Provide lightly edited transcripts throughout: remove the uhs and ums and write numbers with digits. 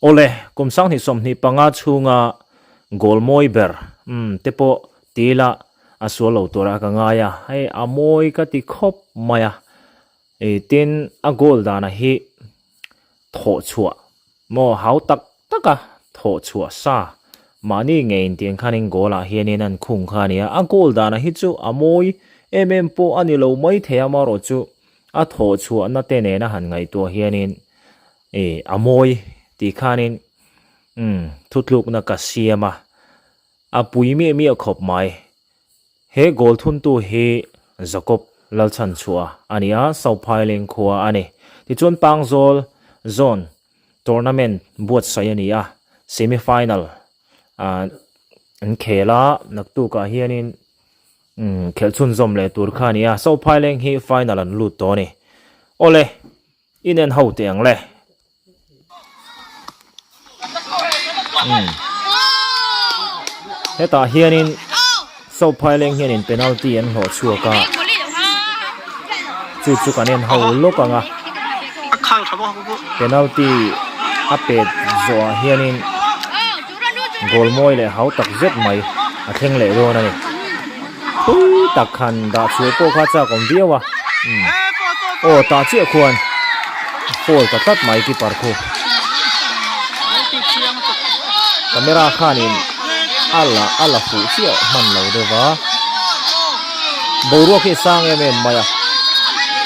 Awle, kum 2025 chhunga goal mawi ber umm te pawh ti ila a sual lo tura ka ngai a, hei a mawi ka ti khawp mai a, ih tin a goal dana hi thawh chhuah maw hau tak tak a thawh chhuah sa mahni ngei intiang khanin goal ah hianin an khung kha a ni a, a goal dana hi chu a mawi em em pawh a ni lo maithei amaherawhchu a thawh chhuahna te nena han ngaihtuah hianin Ih, a mawi tih khanin umm thutlukna ka siam a, a pui miah miah khawp mai. He goal thuntu hi Jacob Lalchhanchhuah a ni a, Sophaileng khua a ni. Tichuan Pangzawl Zone tournament buatsaih a ni a, semi final ah an khel a, naktukah hianin umm khelh chhunzawm leh tur kha a ni a, Sophaileng hi final an lut tawh a ni. Awle. In en ho teh ang le. Umm. Hetah hianin Sophaileng hianin penalty an hlawh chhuak a. Chu chu kan en ho lawk ang a. Penalty a pet zawhah hianin goal mawi leh hau tak zet mai a thleng leh dawn a ni. Thui tak khan dah chhuah pawh kha chak awm viau a. Umm. Aw tah chiah khuan foul ta tlat mai keeper khu. Camera khanin a la a la fuh chiah hman lo deuh va. Boruak hi a sang em em mai a.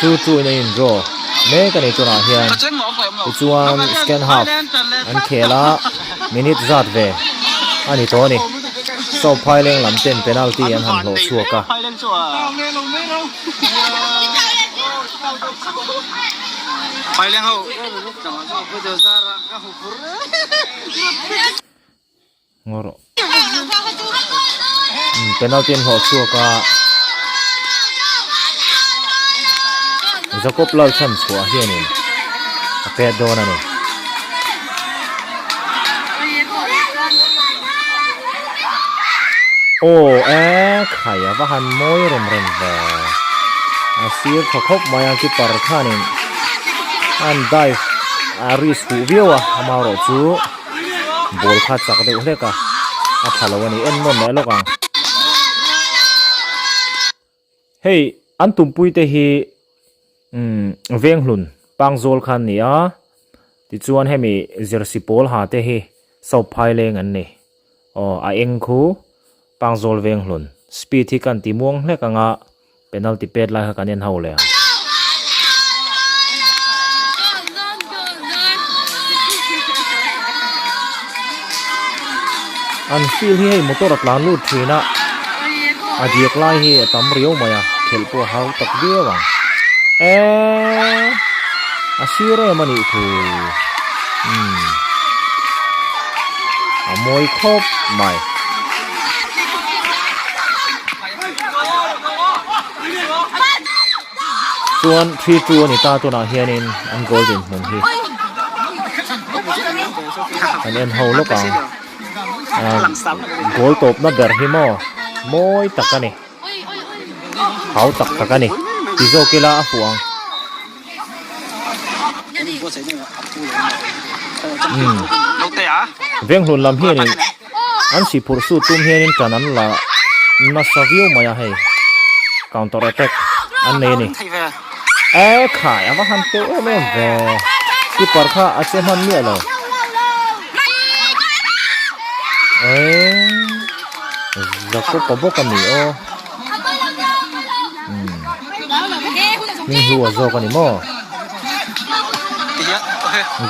2-2 in a in draw mek a ni tunah hian. Tichuan second half an khel a minute zat ve a ni tawh a ni. South Phaileng lam ten penalty an han hlawh chhuak a. Penalty an hlawh chhuak a, Jacob Lalchhanchhuah hianin a pet dawn a ni. Aw e khai a va han mawi rem rem ve a sir tha khawp mai a keeper khanin an dive a risk huh viau a amaherawh chu ball kha chak deuh hlek a a tha lo a ni en nawn leh lawk ang. Hei an tumpui te hi umm Venghlun Pangzawl kha an ni a tichuan hemi Jersey pawl ha te hi South Phaileng an ni aw a eng khu Pangzawl Venghlun speed hi kan ti muang hlek anga penalty pet lai kha kan en ho leh ang. An field hi hei motor a tlan lut thin a, a diak lai hi a tam riau mai a, khelh pawh a hau tak viau ang. Eeee a sir em a nih thu umm a mawi khawp mai. Chuan 3-2 a ni ta tunah hianin an goal dinhmun hi an en ho lawk ang. Goal tawpna ber hi maw mawi tak a ni. Hau tak tak a ni. Ti zawk ila a fuh ang. Umm. Venghlun lam hianin an sihphurh su tum hianin tan an la nasa viau mai a hei. Counter attack an nei a ni. E khai a va han teuh em em ve. Keeper kha a che hman miah lo. E Jacob-a bawk a ni aw. Umm. Hming hlu a zawk a ni maw?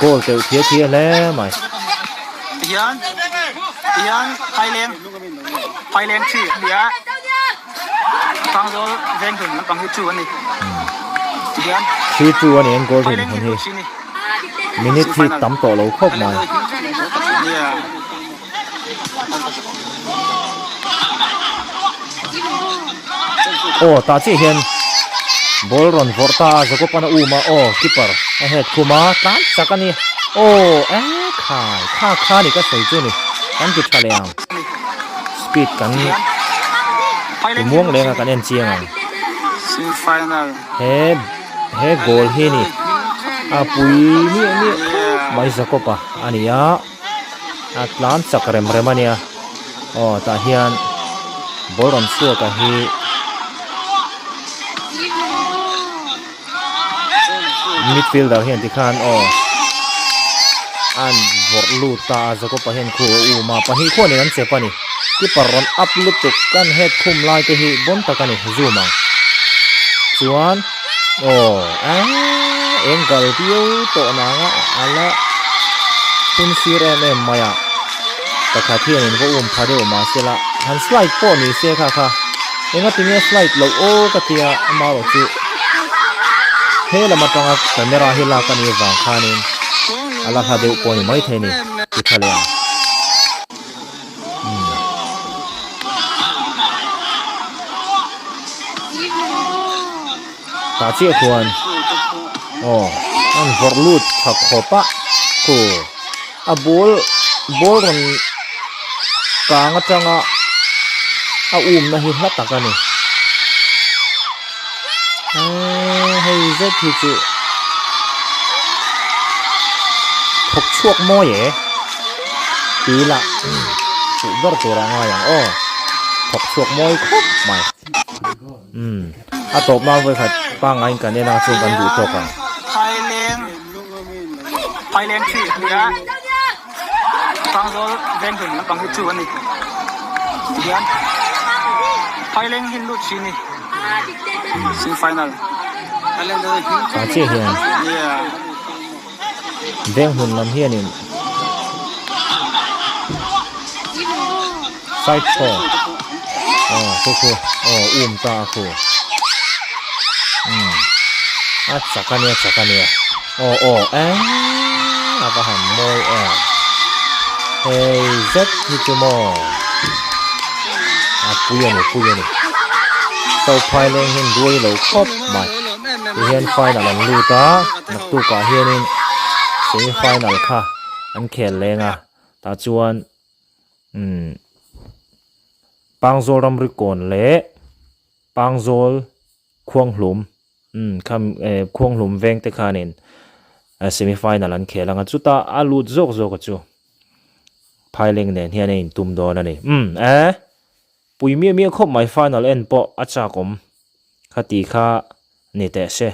Goal teuh thia thia hle mai. Tihian tihian Phaileng Phaileng thi a ni a Pangzawl veng hlun lampang hi chu a ni tihian 3-2 a ni an goal rin hun hi minute hi tam tawh lo khawp mai. Aw tah chiah hian ball rawn vawrh ta a Jacob-an a um a aw keeper a head khum a tlan chak a ni aw e khai kha kha ni ka sawi chu ni kan ti tha leh ang speed kan ti muang leng a kan en chiang ang he he goal hi ni a pui miah miah khawp mai Jacob-a. a ni a a tlan chak rem rem a nia aw tah hian ball rawn chhuak a hi midfielder hian tikhan aw an vawrh lut ta a Jacob a hian khu a um a pahnih khuanin an chep a ni keeper rawn up lutuk kan head khum lai te hi bawn tak a ni zoom ang chuan aw eee eng kal viau tawh nanga a la hun sir em em mai a pakhat hian in va um pha deuh mahsela han slide pawh ni se kha kha Engatinge slide loh aw ka tia amarawh chu he lam atanga camera hi lak a nih vang khanin a la hla deuh pawh a ni maithei a ni ti tha leh ang. Umm. Tah chiah khuan aw an vawrh lut tha khawp a khu a ball ball rawn kang atanga a umna hi hla tak a ni eee hei zet hi chu thawk chhuak mawi e tih lah fuh ber tur a ngai ang aw thawk chhuak mawi khawp mai. Umm a tawp hma vawi khat pangngai in kan en a chuan kan duh tawk ang. Phaileng Phaileng thi a nia Pangzawl veng hlun lampang hi chu a ni tihian Phaileng hi lut si ni semi final Tah chiah hian veng hlun lam hianin Side pawh aw khu khu aw um ta a khu umm a chak a nia chak a nia aw aw eee a va han mawi em hei zet hi chu maw a pui a ni pui a ni so phaileng hian buai lo khawp mai tihian final an lut a naktukah hianin semi final kha an khel leng a tah chuan. Umm Pangzawl ramri kawn leh Pangzawl khuanghlum umm kham eh khuanghlum veng te khanin semi final an khel ang a chutah a lut zawk zawk a chu Phaileng nen hian a intum dawn a ni umm eh pui miah miah khawp mai final en pawh a chak awm khati kha ni teh se.